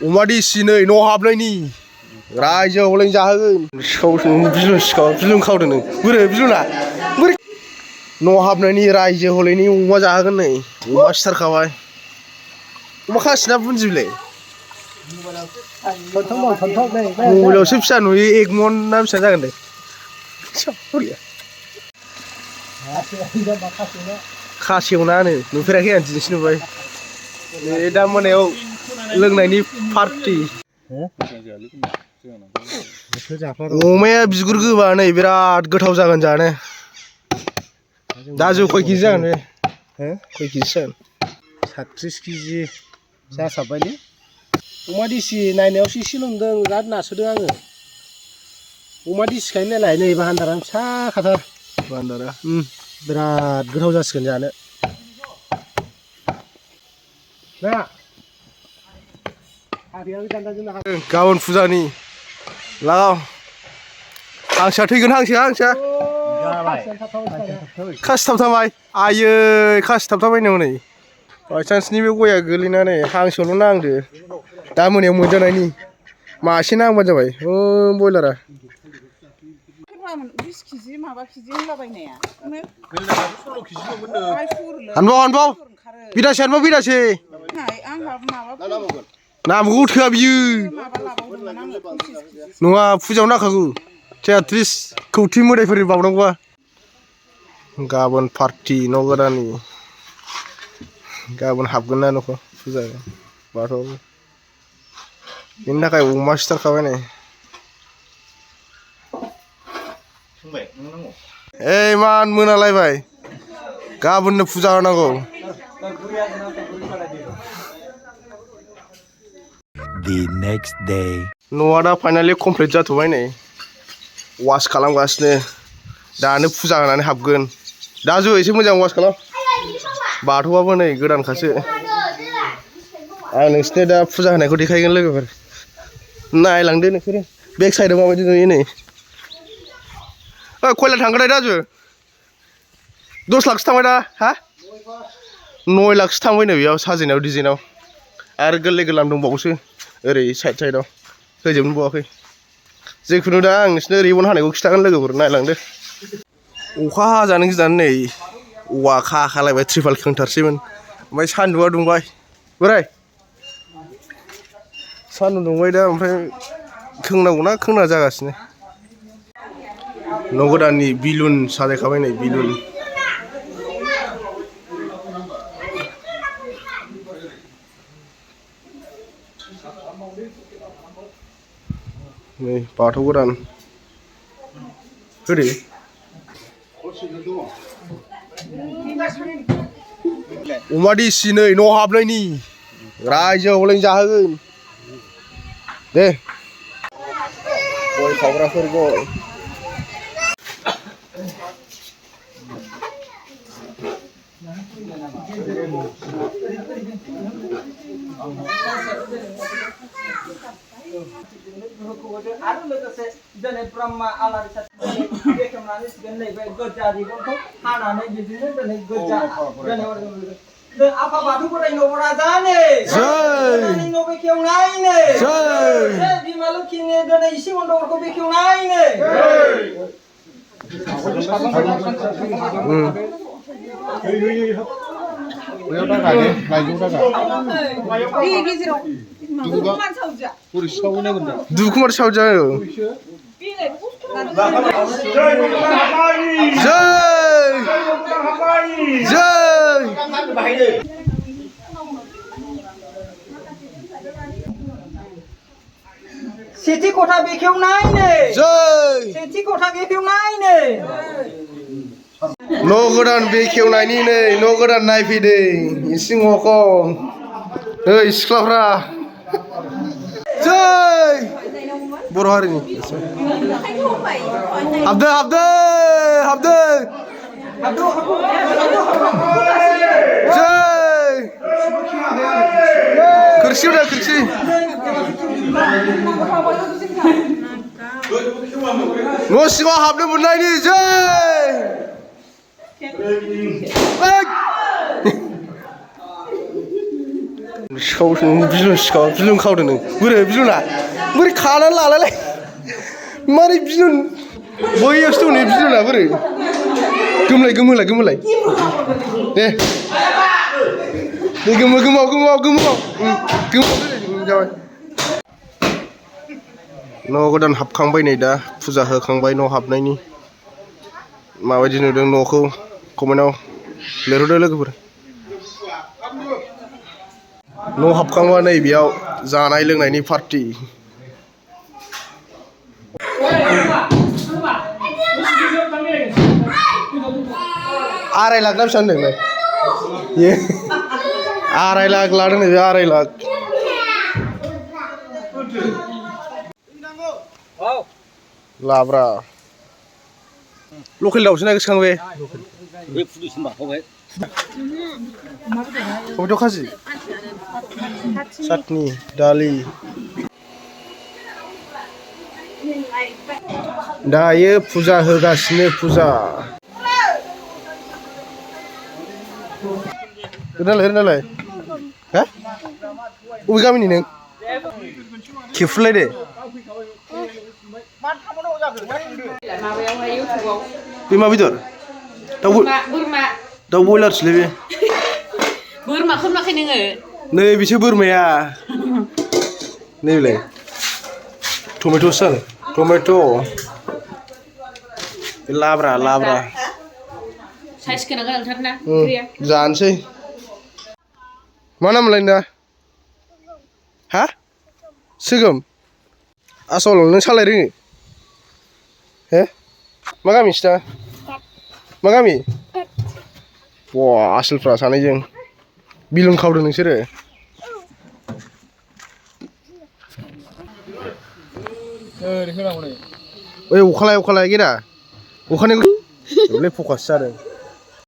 अमा देसि नै न' हाबनायनि रायजोआव हलाय जाहोगोन बिलुन खावदों नों बोरै बिलुना बोरै न' हाबनायनि रायजो हलायनि अमा जाहोगोन नै अमा सिथारखाबाय अमा खासिना बुन्दिलाय मबाइलावसो फिसा नुयो 1 मन ना बेसेबां जागोन दे खासेवनानो नुफेराखै आं दिनैसो नुबाय नै दा मोनायाव लोंनायनि पार्टि अमाया बिगुर गोबा नै बिराद गोथाव जागोन जानो दाजु खय केजि जागोन बे खय केजि जागोन 37 केजि जासाबबायलै अमा देसि नायनायावसो एसे नुदों बिराद नासोदों आङो अमा देसिखायनो नायलाय नै बान्दारानो फिसा खाथार बान्दारा बिराद गोथाव जासिगोन जानो गाबोन फुजानि लागाव हांसोआ थैगोन हांसोआ खासिथाबथाबाय आयै खासिथाबथाबाय नै बायसान्सनि बे गया गोलैनानै हांसोल' नांदो दा मोनायाव मोनजानायनि मासे नांबानो जाबाय बयलारा 20 केजि माबा केजि होलाबायनाया हानबाव बिदासे हानबाव बिदासे नांबावगौ थोआ बियो नङा फुजायाव नांखागौ 33 कौथि मोदायफोरनि बावनांगौबा गाबोन पार्टि न' गोदाननि गाबोन हाबगोन ना न'खौ फुजायाव बाथौआव बेनि थाखाय अमा सिथारखाबाय नै मान मोनालायबाय गाबोननो फुजा होनांगौ The next day न'आ दा फाइनालि कमप्लिट जाथ'बाय नै वास खालामगासिनो दानो फुजा होनानै हाबगोन दाजु एसे मोजां वास खालाम बाथौआबो नै गोदानखासो आं नोंसिनो दा फुजा होनायखौ देखायगोन लोगोफोर नायलांदो नोंसोरो बेक साइडआव माबायदि नुयो नै खयला थांगोन दाजु 10 लाखसो थांबाय दा हा 9 लाखसो थांबाय नै बेयाव साजायनायाव डिजाइनाव आरो गोरलै गोरलाम दंबावोसो ओरै साइडआव होजोबनो बावाखै जिखुनु दा आं नोंसिनो रिबन हानायखौ खिथागोन लोगोफोर नायलांदो अखा हाजानो गिनानै नै औवा खालायबाय ट्रिपाल खोंथारसैमोन ओमफ्राय सान्दुंआ दुंबाय बोराय सान्दुं दुंबाय दा ओमफ्राय खोंनांगौना खोंना जागासिनो न' गोदाननि बिलुन साजायखाबाय नै बिलुन नै बाथौ गोदान होदो अमा देसि नै न' हाबनायनि रायजोआव हलाय जाहोगोन दे गय खावग्राफोर गय आरो लोगोसे दिनै ब्रह्मा आलारि साथि बेखेवनानै सिगोन नैबे गोजा रिबनखौ हानानै बिदिनो दिनै गोजा दिनै आफा बाथौ बोराइ नवराजानि जय न' बेखेवनायनि जय बिमा लोखिनि दिनै इसिं मन्दपखौ बेखेवनायनि दुखुमार सावजा सेथि खथा बेखेवनायनि जय सेथि खथा बेखेवनायनि न' गोदान बेखेवनायनि नै न' गोदान नायफैदो इसिं अखं ओइ सिख्लाफ्रा जय बर' हारिनि हाबदो जय खोरखि उदा खोरखि न' सिङाव हाबनो मोननायनि जय सिखाव बिलुन सिखाव बिलुन खावदों नों बोरै बिलुना बोरै खानानै लालायलाय मारै बिलुन बैयावसो दं नै बिलुना बोरै गोमोलाय दे गोमाव जाबाय न' गोदान हाबखांबाय नै दा फुजा होखांबाय न' हाबनायनि माबायदि नुदों न'खौ कमेन्टआव लिरहरदो लोगोफोर न' हाबखांबा नै बेयाव जानाय लोंनायनि पार्टि आराय लाख ना बेसेबां होनदोंलाय आराय लाख लादों नै बे आराय लाख लाब्रा लकेल दाउसो ना गोसोखांबाय टमेट' खाजि चाटनि दालि दायो फुजा होगासिनो फुजा होनालाय हा बबे गामिनि नों खेबफुलाय दे बे मा बेदर दाउ बयलारसोलै बे बोरमाखौ नुवाखै नोङो नै बिसो बोरमाया नैलाय टमेट'सो टमेट' लाब्रा साइज गोनां गोनांथार ना जानोसै मा नामलाय ना हा सोगोम आसल नों सालाय रोङो हे मा गामि सिना मा गामि बा आसोलफ्रा सानैजों बिलुन खावदों नोंसोरो ओइ अखालाय गेदा अखानि फकास जादों